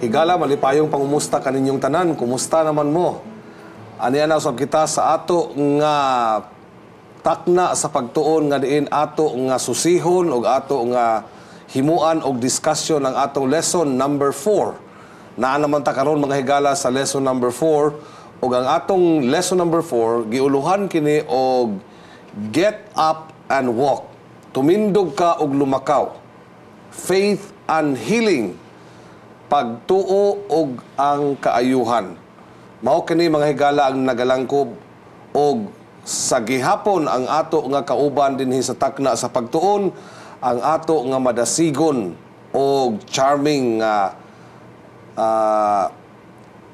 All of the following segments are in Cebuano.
Higala, malipayong pangumusta kaninyong tanan. Kumusta naman mo? Aniya na usab kita sa ato nga takna sa pagtuon nga diin ato nga susihon og ato nga himuan og discussion ang atong lesson number 4. Naa naman ta karon, mga higala, sa lesson number 4, ug ang atong lesson number 4 giuluhan kini og "Get Up and Walk." Tumindog ka og lumakaw. Faith and healing, pagtuo og ang kaayuhan. Mao kini, mga higala, ang nagalangkob og sa gihapon ang ato nga kauban dinhi sa takna sa pagtuon, ang ato nga madasigon og charming nga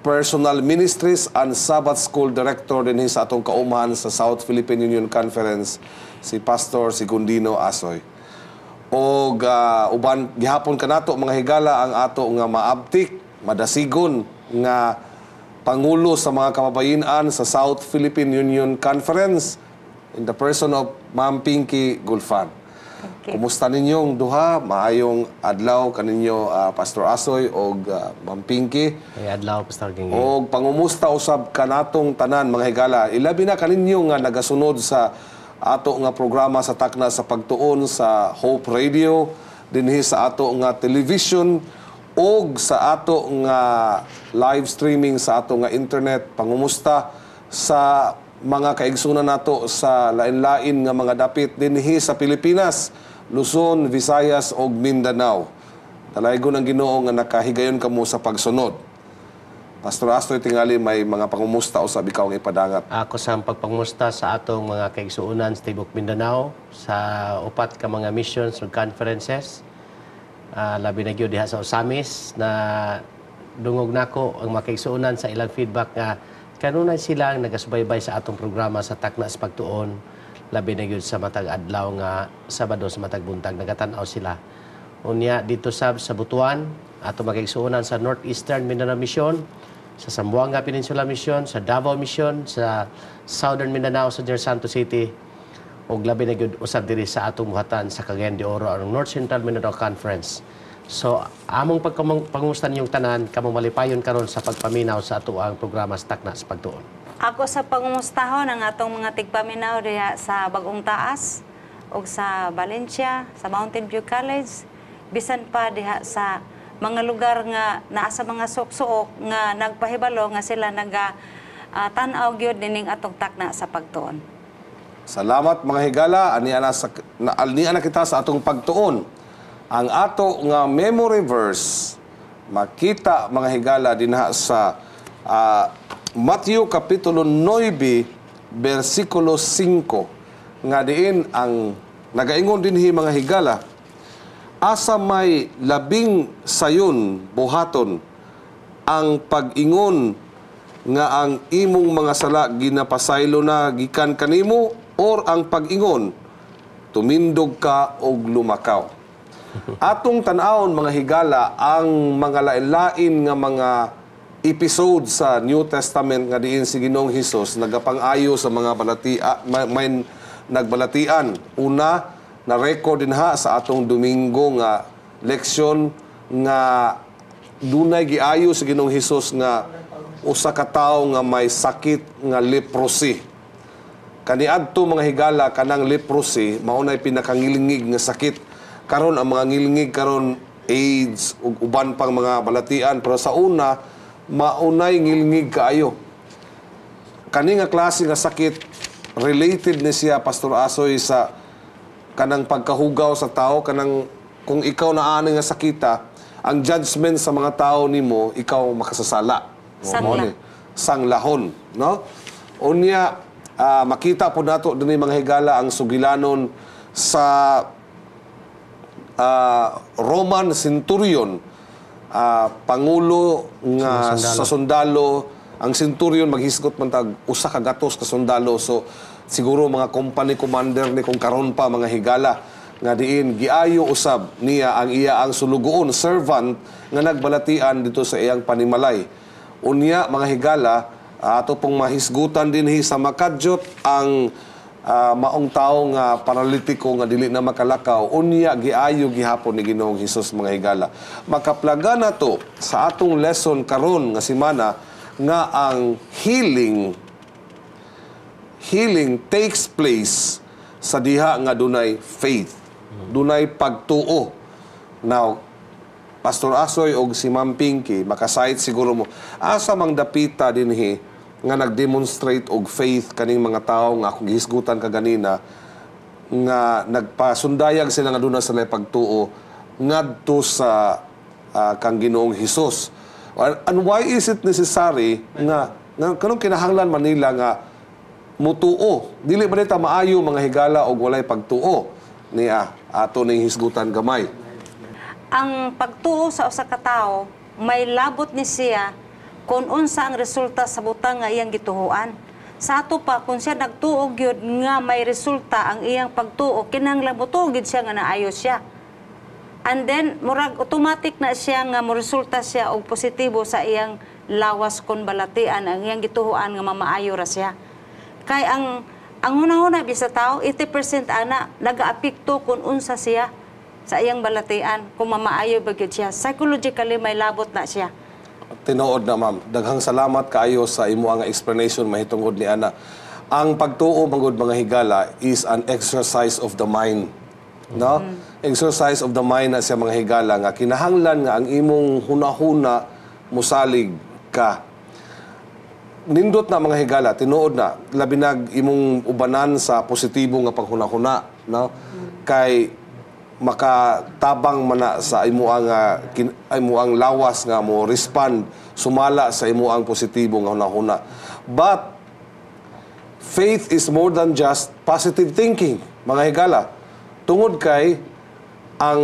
personal ministries and Sabbath School Director dinhi sa atong kaumahan sa South Philippine Union Conference, si Pastor Segundino Asoy. Og uban gihapon kanato, mga higala, ang ato nga maabtik, madasigon nga pangulo sa mga kababayen-an sa South Philippine Union Conference in the person of Ma'am Pinky Gulfan. Thank you. Kumusta ninyong duha? Maayong adlaw kaninyo, Pastor Asoy og Ma'am Pinky. Ay adlaw, Pastor Gingy. Og pangumusta usab kanatong tanan, mga higala. Ilabi na kaninyo nga nagasunod sa ato nga programa sa takna sa pagtuon sa Hope Radio, dinhi sa ato nga television og sa ato nga live streaming sa ato nga internet. Pangumusta sa mga kaigsunan nato sa lain-lain nga mga dapit dinhi sa Pilipinas, Luzon, Visayas ug Mindanao. Dalaygon ang Ginoo nga nakahigayon kamo sa pagsunod. Pastor Astoy, tingali may mga pangumusta usab ikaw ang ipadangat. Ako sa pagpangusta sa atong mga kaigsuonan sa tibuok Mindanao sa upat ka mga missions ug conferences. Labi na gyud diha sa Ozamiz na dungog nako ang mga kaigsuonan sa ilang feedback nga kanunay silang nagasubaybay sa atong programa sa Takna sa Pagtuon, labi na gyud sa matag adlaw nga Sabado, sa matag buntag nagatan-aw sila. Unya dito sa Butuan, ato mga kaigsuonan sa Northeastern Mindanao Mission, sa Zamboanga Peninsula Mission, sa Davao Mission, sa Southern Mindanao, sa General Santos City, ug labi na gyud usab diri sa atong buhatan sa Cagayan de Oro, ang North Central Mindanao Conference. So, among pagpangusta ninyong tanan, kamo malipayon karon sa pagpaminaw sa ato ang programa sa Takna sa Pagtuon. Ako sa pangumustahon ang atong mga tigpaminaw diha sa Bagong Taas ug sa Valencia, sa Mountain View College, bisan pa diha sa mga lugar nga naa sa mga suok-suok nga nagpahibalo nga sila naga tan-aw gyud nining atong takna sa pagtuon. Salamat, mga higala, ania na kita sa atong pagtuon. Ang ato nga memory verse makita, mga higala, dinha sa Matthew kapitulo 9 bersikulo 5 nga diin ang nagaingon dinhi, mga higala: "Asa may labing sayon buhaton, ang pag-ingon nga ang imong mga sala ginapasaylo na gikan kanimo or ang pag-ingon, 'Tumindog ka og lumakaw'?" Atong tan-awon, mga higala, ang mga lain-lain nga mga episode sa New Testament nga diin si Ginoong Hesus nagapang-ayo sa mga may nagbalatian. Una, na record din ha sa atong Domingo nga leksyon nga dunay giayo si Ginoong Hesus nga usa ka tawo nga may sakit nga leprosy. Kaniadto, mga higala, kanang leprosy mao nay pinakangilngig nga sakit. Karon ang mga ngilngig karon AIDS ug uban pang mga balatian, pero sa una maunay ngilngig kaayo. Kani nga klase nga sakit, related ni siya, Pastor Asoy, sa kanang pagkahugaw sa tao, kanang kung ikaw na ani nga sakita, ang judgment sa mga tao nimo, ikaw makasasala. Sangla. Mao ni. Sanglahon, no? Unya makita po nato dinhi, mga higala, ang sugilanon sa Roman centurion, pangulo nga Sa sundalo. Sa sundalo. Ang centurion maghisgot man tag 100 ka sundalo, so siguro mga company commander ni kung karon pa, mga higala, nga diin giayo usab niya ang iya ang sulugoon, servant, nga nagbalatian dito sa iyang panimalay. Unya, mga higala, ato pong mahisgutan dinhi sa makadyot ang Maong tawo nga paralitiko nga dili na makalakaw, unya giayo gihapon ni Ginoong Hesus, mga higala. Makaplaga na to sa atong lesson karon nga semana nga ang healing healing takes place sa diha nga dunay faith, dunay pagtuo. Now, Pastor Asoy og si Ma'am Pinky, makasayod siguro mo, asa mang dapita dinhi nga nag-demonstrate og faith kaning mga tawo nga akong gihisgutan kaganina nga nagpasundayag sila nga duna sila pagtuo ngadto sa kang Ginoong Hesus? And why is it necessary nga kanong kinahanglan man nila nga mutuo? Dili ba nita maayo, mga higala, og walay pagtuo niya? Ato ning hisgutan gamay. Ang pagtuo sa usa ka tawo may labot ni siya kung unsa ang resulta sa butang nga iyang gituhuan. Sa ato pa, kung siya nagtuo gyud nga may resulta ang iyang pagtuo, kinahanglan motuo gyud siya nga naayo siya. And then murag automatic na siya nga moresulta siya og positibo sa iyang lawas kon balatian ang iyang gituhuan nga mamaayo ra siya. Kay ang hunahuna bisa tao, 80% ana nagaapekto kung unsa siya sa iyang balatian, kung mamaayo ba gyud siya. Psychologically may labot na siya. Tinuod na, ma'am. Daghang salamat kaayo sa imo nga explanation mahitungod ni ana. Ang pagtuo manggod, mga higala, is an exercise of the mind. No? Exercise of the mind na siya, mga higala, nga kinahanglan nga ang imong hunahuna musalig ka. Nindot na, mga higala, tinuod na, labi nag imong ubanan sa positibo nga paghunahuna, no? Kay makatabang man na sa imuang lawas nga mo respond sumala sa imuang positibo nga hunahuna. But faith is more than just positive thinking, mga higala. Tungod kay ang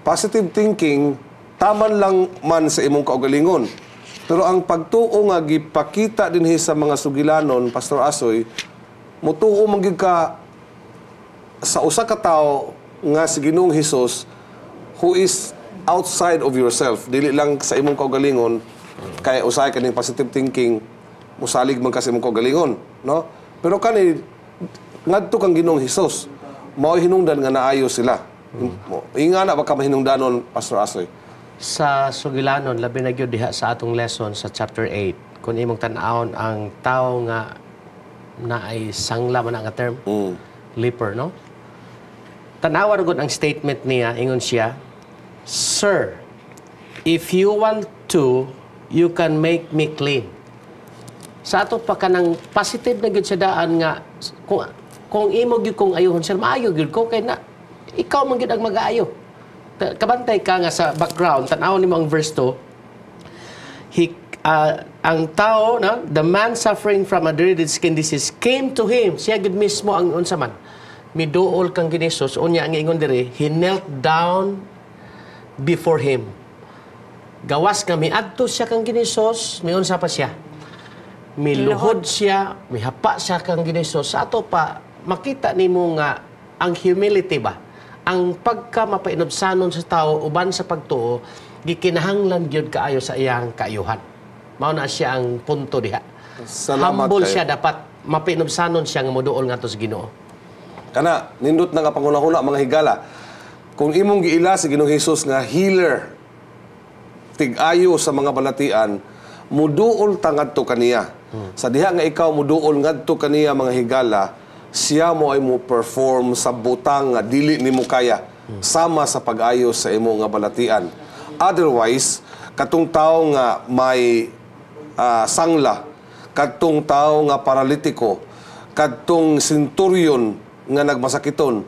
positive thinking taman lang man sa imong kaugalingon. Pero ang pagtuo nga gipakita dinhi sa mga sugilanon, Pastor Asoy, mutuo man gyud ka sa usa ka tawo nga si Ginoong Hesus who is outside of yourself, dili lang sa imong kaugalingon, kay usahay kaning positive thinking musalig man ka sa imong kaugalingon, no? Pero kani ngadto kang Ginoong Hesus, mao hinungdan nga naayo sila. Inga na baka mahinungdanon, Pastor Asoy? Sa sugilanon, labi na gyud diha sa atong lesson sa chapter 8, kung imong tan-awon ang tao nga naay sangla man ang term, leper, no? Tanawa gud ang statement niya, ingon siya, "Sir, if you want to, you can make me clean." Sa ato pa, kanang positive na gyud sa daan nga kung imo gyud kong ayuhon, sir, maayo gyud ko kay na ikaw man gyud ang mag-aayo. Kabantay ka nga sa background, tan-awon nimo ang verse 2. He ang tao, no, the man suffering from a dreaded skin disease came to him. Siya gyud mismo ang unsa man miduol kang Ginesus. Unya ang ingon diri, he knelt down before him. Gawas nga miadto siya kang Ginesus, miunsa pa siya? Miluhod siya, mihapa siya kang Ginesus. Sa ato pa, makita nimo nga ang humility ba? Ang pagka mapainubsanon sa tao uban sa pagtuo, gikinahanglan gyud kaayo sa iyang kaayuhan. Mao na siya ang punto diha. Salamat Humble kayo. Siya, dapat mapainubsanon siya nga moduol ngadto sa Ginoo. Kana, nindot na nga panghunahuna, mga higala. Kung imong giila si Ginoong Hesus nga healer, tig-ayo sa mga balatian, muduol ta ngadto kaniya. Sa diha nga ikaw muduol ngadto kaniya, mga higala, siya mo ay mo perform sa butang nga dili nimo kaya sama sa pag-ayo sa imo nga balatian. Otherwise, katong tao nga may sangla, kadtong tao nga paralitiko, kadtong centurion nga nagmasakiton,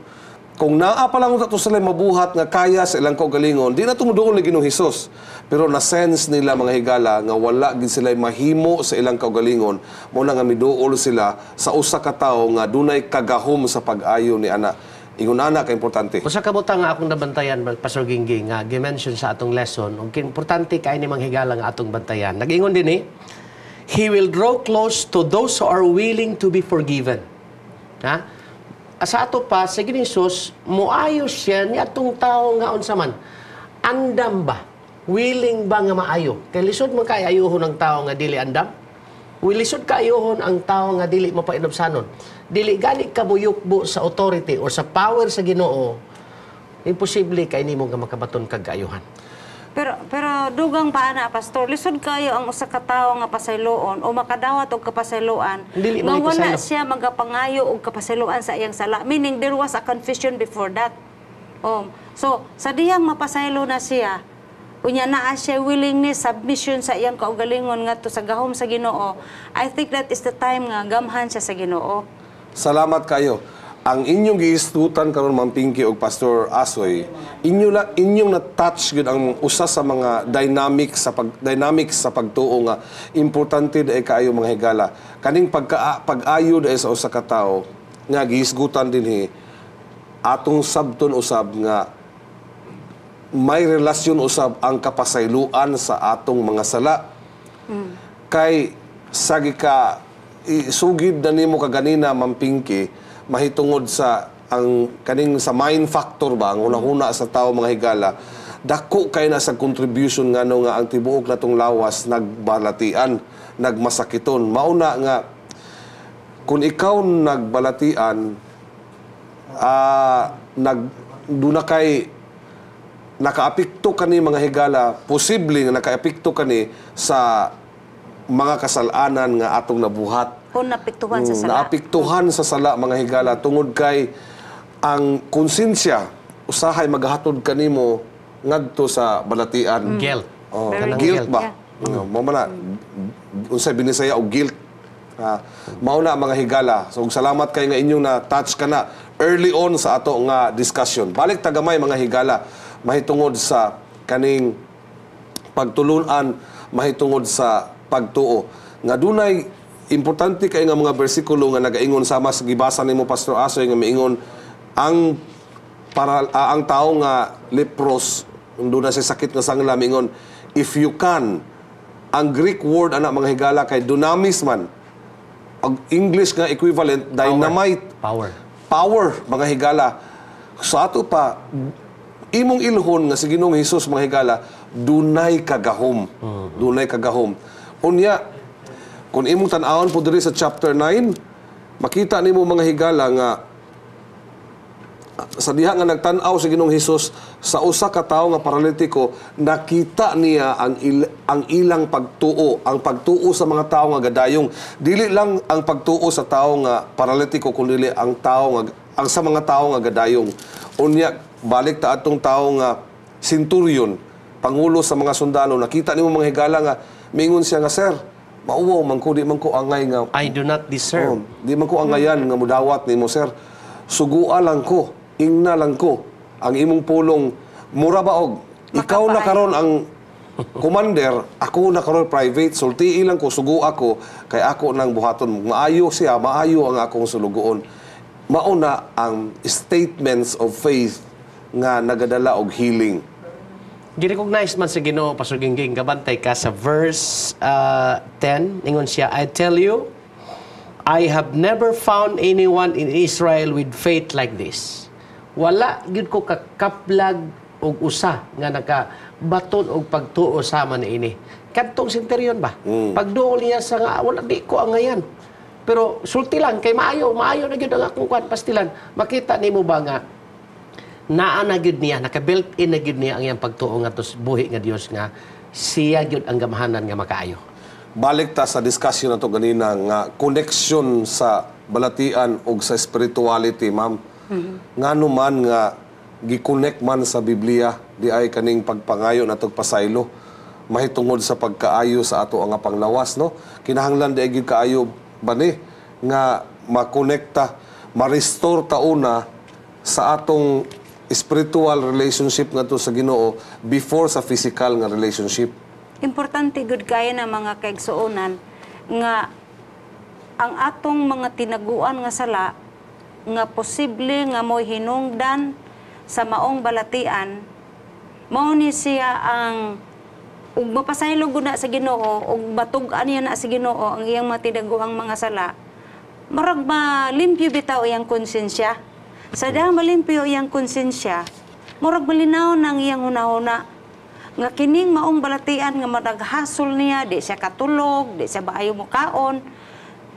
kung naa pa lang to sila mabuhat nga kaya sa ilang kaugalingon, di na tumuduol ni Ginoong Hesus. Pero na-sense nila, mga higala, nga wala gid sila mahimo sa ilang kaugalingon, mo na nga miduol sila sa usa ka tawo nga dunay kagahom sa pag-ayo ni ana. Ingon ana ka importante. Usa ka butang nga akong nabantayan, Pastor Gingging, nga gi-mention sa atong lesson, ug importante kay ni mga higala nga atong bantayan. Nag-ingon din eh, he will draw close to those who are willing to be forgiven. Ha? Sa ato pa, sa Ginoong Hesus, muayo siya ni atong tao nga unsa man. Andam ba? Willing ba nga maayo? Kay lisod man kay ayuhon ng tao nga dili andam. Lisod kaayohon ang tao nga dili mapainubsanon. Dili gani ka muyukbo sa authority or sa power sa Ginoo, imposible kay nimo nga makabaton kag kaayuhan. Pero pero dugang pa ana, Pastor, lisod kayo ang usa ka tawo nga pasayloon o makadawat og kapasayloan Dili nga man wala ipasaylo. Siya magapangayo og kapasayloan sa iyang sala. Meaning there was a confession before that. So sa diyang mapasaylo na siya, unya naa siya willingness, submission sa iyang kaugalingon ngadto sa gahom sa Ginoo. I think that is the time nga gamhan siya sa Ginoo. Salamat kayo. Ang inyong gihisgutan karon, Ma'am Pinky ug Pastor Asoy, inyo la, inyong na-touch gyud ang usa sa mga dynamics sa pagtuo nga importante diay kaayo, mga higala. Kaning pagka pag-ayo diay sa usa ka tawo nga gihisgutan dinhi, atong sabton usab nga may relasyon usab ang kapasayloan sa atong mga sala. Kay sa gika sugid na nimo kaganina, Ma'am Pinky, mahitungod sa ang kaning sa mind factor ba, ang hunahuna sa tao, mga higala, dako kay na sa contribution ngano nga ang tibuok natong lawas nagbalatian, nagmasakiton. Mauna nga kung ikaw nagbalatian, nag duna kay nakaapekto kani, mga higala, posible nga nakaapekto kani sa mga kasalanan nga atong nabuhat. Kung napiktuhan sa sala. Naapektuhan sa sala, mga higala, tungod kay ang konsensya usahay magahatod kanimo ngadto sa balatian. Guilt. Oh, Very guilt guilt. ba? No, mao man na unsay Binisaya og guilt. Mao na, mga higala. So ug salamat kay nga inyong na touch ka na early on sa ato nga discussion. Balik tagamay, mga higala, mahitungod sa kaning pagtulunan, mahitungod sa pagtuo nga dunay importante kay nga mga bersikulo nga nagaingon sama sa gibasa nimo, Pastor Asoy, nga miingon ang para ang tao nga leprous, doon na siya sakit nga sangla, miingon, "If you can." Ang Greek word ana, mga higala, kay dunamis man. Ang English nga equivalent, dynamite. Power. Power, mga higala. Sa ato pa imong ilhon nga si Ginoong Hesus, mga higala, dunay kagahom, dunay kagahom. Unya kung imong tan-awon po diri sa chapter 9, makita nimo, mga higala, nga sa diha nga nagtan-aw si Ginoong Hesus sa usa ka tawo nga paralitiko, nakita niya ang ilang pagtuo, ang pagtuo sa mga tawo nga gadayong. Dili lang ang pagtuo sa tawo nga paralitiko, kundi ang tawo nga ang sa mga tawo nga gadayong. Unya balik ta atong tawo nga centurion, pangulo sa mga sundalo, nakita nimo, mga higala, nga mingon siya nga, "Sir, mauwaw man ko, di man ko angay nga I do not deserve. Oh, di man ko angayan nga mudawat nimo, sir. Sugua lang ko, ingna lang ko ang imong pulong." Mura ba og ikaw na Makapaayo. Karon ang commander, ako na karon private, sultii lang ko, sugo ako kay ako nang buhaton. Maayo siya, maayo ang akong sulugoon. Mauna ang statements of faith nga nagadala og healing. Gi-recognize man sa Ginoo, Pastor Gingging, kabantay ka sa verse 10, ingon siya, "I tell you, I have never found anyone in Israel with faith like this." Wala gyud ko kakaplag og usa nga nakabaton og pagtuo sama niini. Kadtong centurion ba? Pagduol niya sa nga, wala, di ko angayan. Pero sulti lang kay maayo, maayo na gyud ang akong kwan pastilan. Makita nimo ba nga naa na gyud niya, naka-built in na gyud niya ang iyang pagtuo ngadto sa buhi nga Dios nga siya gyud ang gamhanan nga makaayo. Balik ta sa discussion nato ganina nga connection sa balatian og sa spirituality, ma'am. Ngano man nga gi-connect man sa Biblia di ay kaning pagpangayo natog pasaylo mahitungod sa pagkaayo sa ato ang panglawas, no? Kinahanglan di ay gyud kaayo bani nga makonekta, ma-restore ta una sa atong spiritual relationship ngadto sa Ginoo before sa physical nga relationship. Importante gud kayo na, mga kaigsuonan, nga ang atong mga tinaguan nga sala nga posible nga mo'y hinungdan sa maong balatian, mao ni siya ang ug mapasaylo gud na sa Ginoo ug matug-an niya na sa Ginoo ang iyang mga tinaguang mga sala, marag malimpyo bitaw iyang konsensya. Sa dahang malimpyo iyang konsensya, murag malinaw na ang iyang hunahuna. Nga kining maong balatian nga managhasol niya, di siya katulog, di siya maayo mukaon.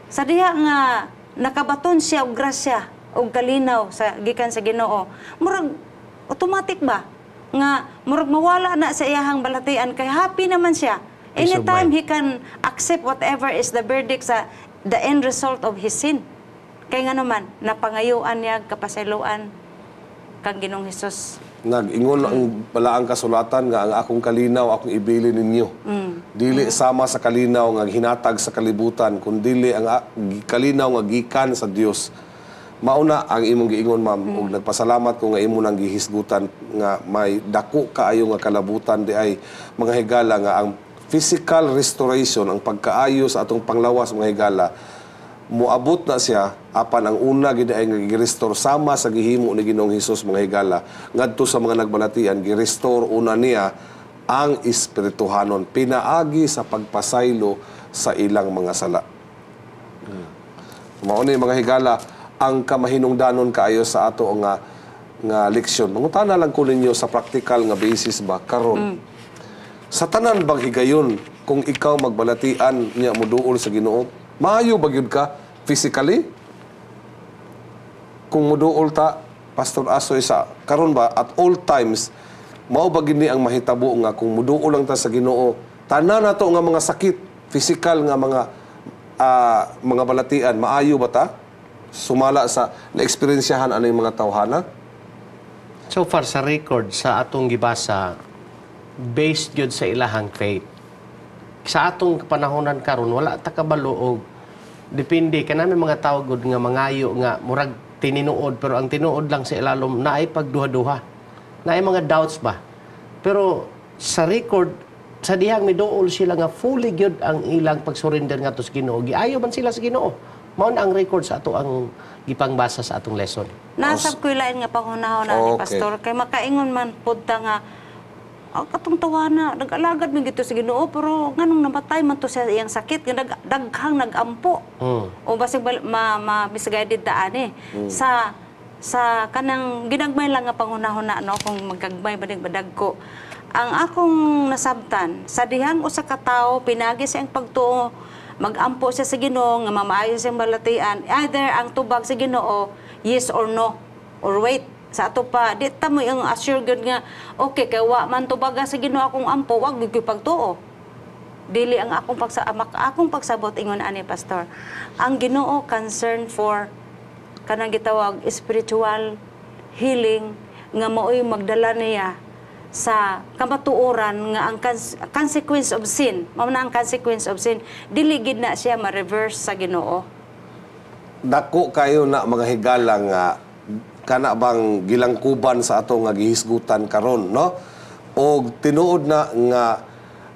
Sa diha nga nakabaton siya og grasya og kalinaw sa gikan sa Ginoo, murag automatic ba nga murag mawala na sa iyahang balatian kay happy naman siya. Peace of Anytime mind. He can accept whatever is the verdict sa the end result of his sin. Kay nga naman, napangayuan niya kapasayloan kang Ginoong Hesus. Nag-ingon ang balaang kasulatan nga ang akong kalinaw akong ibili ninyo. Dili sama sa kalinaw nga hinatag sa kalibutan, kundili ang kalinaw nga gikan sa Dios. Mauna ang imong giingon, ma'am, ug nagpasalamat ko nga imo nang gihisgutan nga may dako kaayo nga kalabutan di ay, mga higala, nga ang physical restoration, ang pagkaayo sa atong panglawas, mga higala, moabot na siya, apan ang una gid ay nga gi-restore sama sa gihimo ni Ginoong Hesus, mga higala, ngadto sa mga nagbalatian, gi-restore una niya ang espirituhanon pinaagi sa pagpasaylo sa ilang mga sala. Mao ni, mga higala, ang kamahinungdanon kaayo sa ato nga nga leksyon. Mangutana lang ko ninyo sa practical nga basis ba karon. Sa tanan bang higayon kung ikaw magbalatian niya moduol sa Ginoo, maayo ba gyud ka physically? Kung moduol ta, Pastor Asoy, sa karon ba, at all times mao ba gini ang mahitabo nga kung moduol lang ta sa Ginoo, tanan nato nga mga sakit, physical nga mga balatian, maayo ba ta? Sumala sa naeksperyensyahan ano yung mga tawhana? So far sa record sa atong gibasa, based gyud sa ilahang faith. Sa atong panahonan karon, wala ta kabalo og depende kanami mga tawo gud nga mangayo nga murag tininuod, pero ang tinuod lang sa ilalom naay pagduha-duha. Naay mga doubts ba. Pero sa record sa dihang miduol sila nga fully gyud ang ilang pagsurrender ngadto sa Ginoo. Giayo man sila sa Ginoo. Mao na ang record sa ato ang gipangbasa sa atong lesson. Nasab ko'y lain nga panghunahon na ni Pastor kay makaingon man pud ta nga ah, katong tawana nag-alagad man gito sa Ginoo, pero nganong namatay man to sa iyang sakit nga daghang nag-ampo? O basig ma misguided ta ani sa kanang ginagmay lang nga panghunahon na, no, kung magagmay ba ning badagko. Ang akong nasabtan sa dihang usa ka tawo pinagi sa iyang pagtuo, magampo siya sa Ginoo nga mamaayo siyang balatian, either ang tubag sa Ginoo yes or no or wait sa ato pa. Di ta mo yung assure gyud nga okay kay wa man tubaga sa Ginoo akong ampo, wag gyud ko'y pagtuo. Dili ang akong pagsabot ingon ani, Pastor, ang Ginoo concern for kanang gitawag spiritual healing nga maoy magdala niya sa kamatuoran nga ang consequence of sin, mao na ang consequence of sin, dili gid na siya ma-reverse sa Ginoo. Dako kayo na, mga higala, nga kana bang gilangkuban sa ato nga gihisgutan karon, no, og tinuod na nga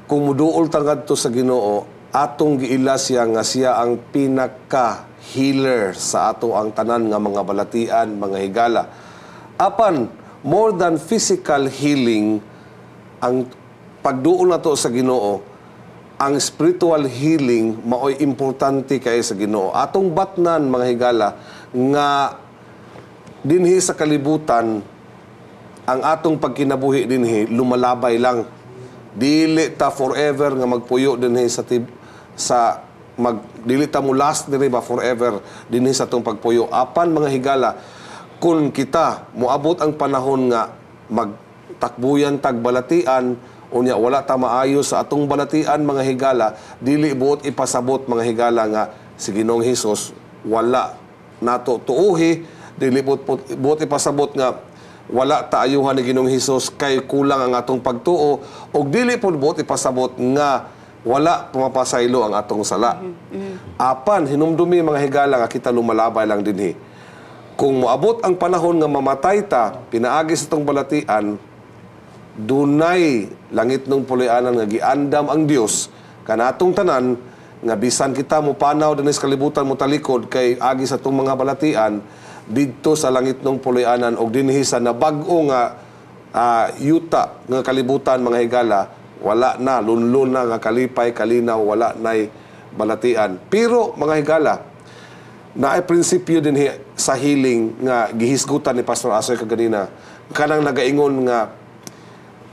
kung muduol ta ngadto sa Ginoo, atong giila siya nga siya ang pinaka healer sa ato ang tanan nga mga balatian, mga higala. Apan more than physical healing, ang pagduol nato sa Ginoo, ang spiritual healing maoy importante kay sa Ginoo. Atong batnan, mga higala, nga dinhi sa kalibutan ang atong pagkinabuhi dinhi lumalabay lang. Dili ta forever nga magpuyo dinhi sa tib, sa mag dili ta mo last diri ba forever dinhi sa atong pagpuyo. Apan, mga higala, kung kita moabot ang panahon nga magtakbuyan tag balatian, unya wala ta maayo sa atong balatian, mga higala, dili buot ipasabot, mga higala, nga si Ginoong Hesus wala nato tuuhi, dili buot ipasabot nga wala ta ayuhan ni Ginoong Hesus kay kulang ang atong pagtuo, ug dili pud buot ipasabot nga wala pumapasaylo ang atong sala. Apan hinumdumi, mga higala, nga kita lumalabay lang dinhi. Kung moabot ang panahon nga mamatay ta pinaagi sa atong balatian, dunay langit nung puloy-anan nga giandam ang Dios kanatong tanan nga bisan kita mo panaw dinhi sa kalibutan, mo talikod kay agi sa atong mga balatian, didto sa langit nung puloy-anan og dinhi sa nabag-o nga yuta nga kalibutan, mga higala, wala na, lunlun na nga kalipay, kalinaw, wala nay balatian. Pero, mga higala, naay prinsipyo din sa healing nga gihisgutan ni Pastor Asoy kaganina, kanang nagaingon nga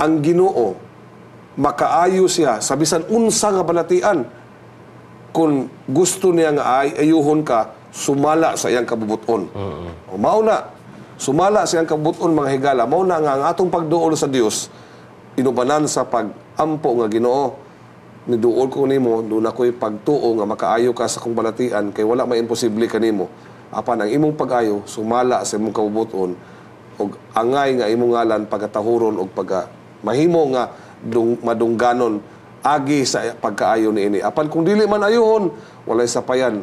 ang Ginoo Makaayo siya sa bisan unsa nga balatian kung gusto niya nga ay ayuhon ka sumala sa iyang kabubuton. O mao na, sumala sa iyang kabubuton, mga higala, mao na nga ang atong pagduol sa Dios inubanan sa pag-ampo nga, "Ginoo, niduol ko nimo, duna ko'y pagtuo nga makaayo ka sa akong balatian kay wala may imposible kanimo." Apan ang imong pag-ayo sumala sa imong kabubuton ug angay nga imong ngalan pagkatahuron ug pagka mahimo nga madungganon agi sa pagkaayo niini. Apan kung dili man ayohon, walay sapayan,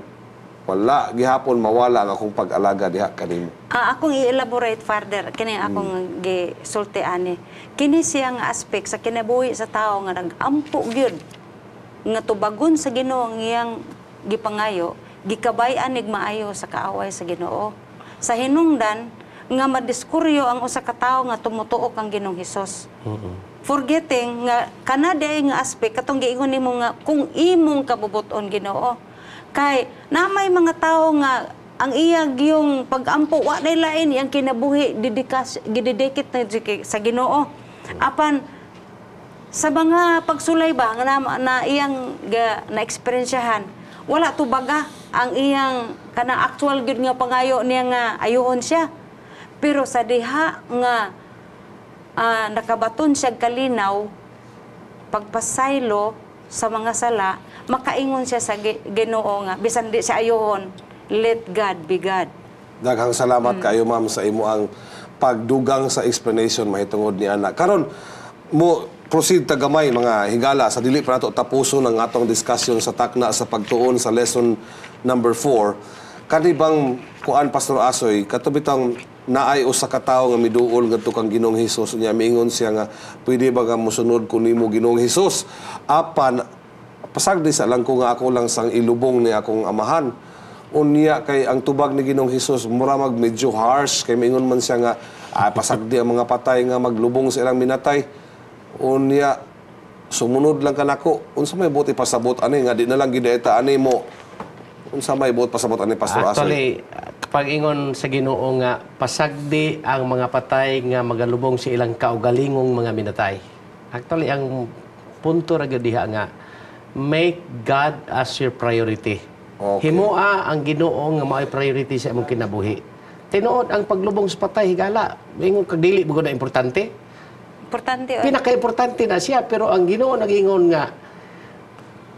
wala gihapon mawala ang akong pag-alaga diha kanimo. Ah, akong i-elaborate further kini akong gisulti ani. Kini siya nga aspect sa kinabuhi sa tao nga nag-ampo gyud nga tubagon sa Ginoo ang iyang gipangayo, gikabay-an nig maayo sa kaaway sa Ginoo. Sa hinungdan nga madiskuryo ang usa ka tawo nga tumutuo kang Ginoong Hesus. Forgetting nga kana diay nga aspect katong giingon nimo nga kung imong kabubuton, Ginoo. Kay na may mga tawo nga ang iya yung pag-ampo wa nay lain, iyang kinabuhi dedikas gidedicate na sa Ginoo. Apan sa mga pagsulay ba nga na iyang na eksperyensyahan, wala tubaga ang iyang kana actual gyud nga pangayo niya nga ayuhon siya. Pero sa diha nga nakabaton siya kalinaw, pagpasaylo sa mga sala, makaingon siya sa Ginoo nga bisan di siya ayuhon, let God be God. Daghang salamat kayo, ma'am, sa imo ang pagdugang sa explanation mahitungod ni ana. Karon mo proceed ta gamay, mga higala, sa dili pa nato tapuson ang atong discussion sa takna sa pagtuon sa lesson number 4. Kani bang kuan, Pastor Asoy, kato bitang naay usa ka tawo nga miduol ngadto kang Ginoong Hesus niya, miingon siya nga, "Pwede ba nga mosunod ko nimo, Ginoong Hesus? Apan pasagdi sa lang ko nga ako lang sang ilubong ni akong amahan." Unya kay ang tubag ni Ginoong Hesus mura mag medyo harsh kay miingon man siya nga pasagdi ang mga patay nga maglubong sa ilang minatay. Unya sumunod lang kanako. Unsa may buot ipasabot ani nga di na lang gid ani mo? Unsa may buot pasabot ani, Pastor Asoy? Actually, kapag ingon sa Ginoo nga pasagdi ang mga patay nga magalubong sa ilang kaugalingong mga minatay. Actually, ang punto ra gyud diha nga make God as your priority. Himoa ang Ginoo nga mao'y priority sa imong kinabuhi. Tinuod ang paglubong sa patay, higala. Ingon kag dili mo na importante. Importante oy. Pinaka-importante na siya, pero ang Ginoo nagingon nga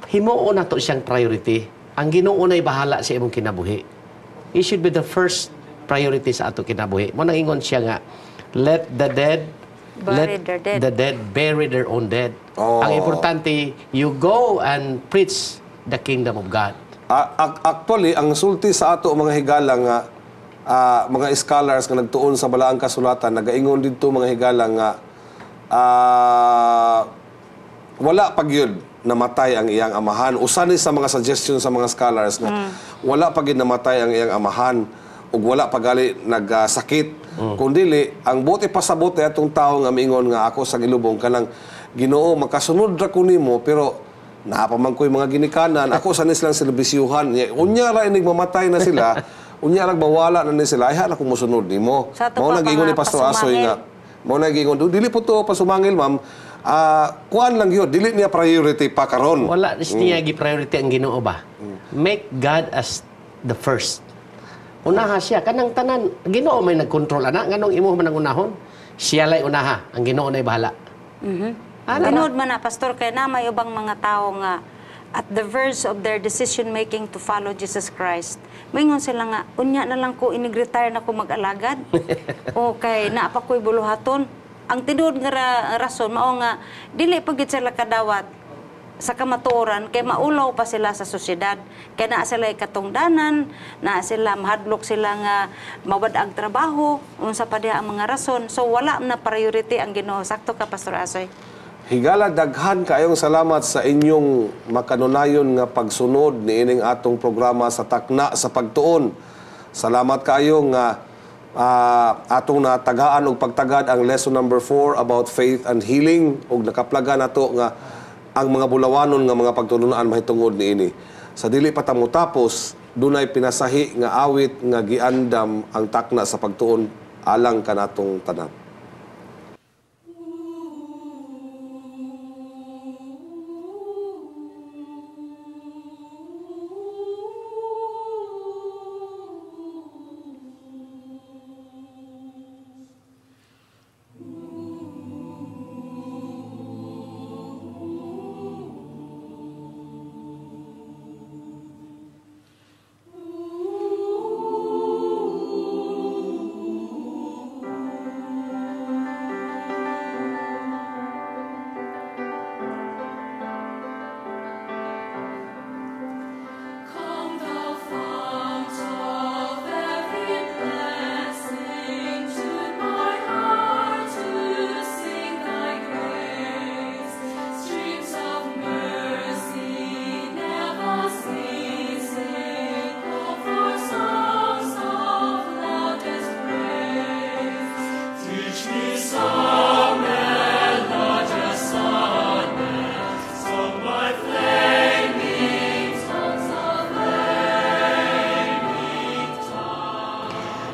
himuon nato siyang priority. Ang Ginoo na'y bahala sa imong kinabuhi. He should be the first priority sa ato kinabuhi. Mo nang ingon siya nga let the dead bury let their dead. The dead bury their own dead. Ang importante, you go and preach the kingdom of God. Actually, ang sulti sa ato, mga higala, nga mga scholars nga nagtuon sa balaang kasulatan, nagaingon didto, mga higala, nga wala pa gyud namatay ang iyang amahan. Usa ni sa mga suggestion sa mga scholars nga wala pa gyud namatay ang iyang amahan ug wala pa gali nagsakit. Kung dili, ang buot ipasabot ay atong tawo nga miingon nga ako sa gilubong kanang, "Ginoo, makasunod ra ko nimo pero naa pa man ko'y mga ginikanan, ako sa silang serbisyuhan. Unya ra inig mamatay na sila, unya ra mawala na ni sila, ay hala ko mosunod nimo." Sa ato Mao pa nang giingon ni mga Pastor Asoy nga pasumangil. Mao na giingon, dili po to pasumangil, ma'am. Kuan lang yun, dili niya priority pa karon. Wala niya gi-priority ang Ginoo ba? Make God as the first. Unaha siya kanang tanan, Ginoo may nagkontrol ana, nganong imo man ang unahon? Siya lay unaha, ang Ginoo nay bahala. Ana. Tinuod man na, Pastor, kay na may ubang mga tao nga at the verge of their decision making to follow Jesus Christ. Moingon sila nga, "Unya na lang ko, inig-retire na ko mag-alagad. O kay naa pa ko'y buluhaton." Ang tinuod nga rason mao nga dili pa gid sila kadawat sa kamatuoran kay maulaw pa sila sa sosyedad. Kay naa sila katungdanan, naa sila mahadlok sila nga mawad ang trabaho, unsa pa diha ang mga rason. So wala na priority ang Ginoo. Sakto ka, Pastor Asoy. Higala, daghan kaayong salamat sa inyong makanunayon nga pagsunod niining atong programa sa takna sa pagtuon. Salamat kaayo nga atong natagaan og pagtagad ang lesson number 4 about faith and healing ug nakaplaga nato nga ang mga bulawanon nga mga pagtulunan mahitungod niini. Sa dili pa ta motapos, dunay pinasahi nga awit nga giandam ang takna sa pagtuon alang kanatong tanan.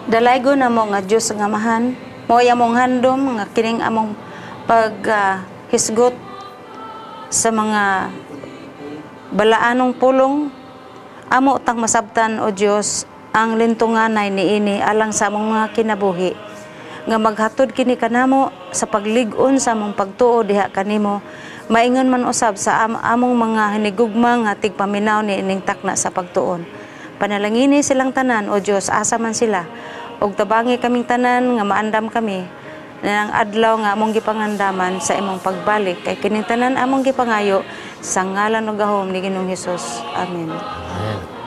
Dalaygo namo nga Dios nga Amahan, mao among handom nga kining among pag hisgot sa mga balaanong pulong, amo tang masabtan, o Dios, ang lintunganay niini alang sa among mga kinabuhi, nga maghatod kini kanamo sa paglig-on sa among pagtuo diha kanimo, maingon man usab sa among mga hinigugma nga tigpaminaw ni ining Takna sa Pagtuon. Panalangini silang tanan, O Dios, asa man sila, ug tabangi kaming tanan nga maandam kami nang adlaw nga among gipangandaman sa imong pagbalik, kay kining tanan among gipangayo sa ngalan ug gahom ni Ginoong Hesus. Amen. Amen.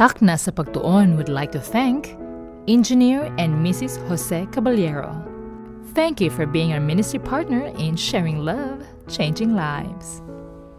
Takna sa Pagtuon would like to thank Engineer and Mrs. Jose Caballero. Thank you for being our ministry partner in sharing love, changing lives.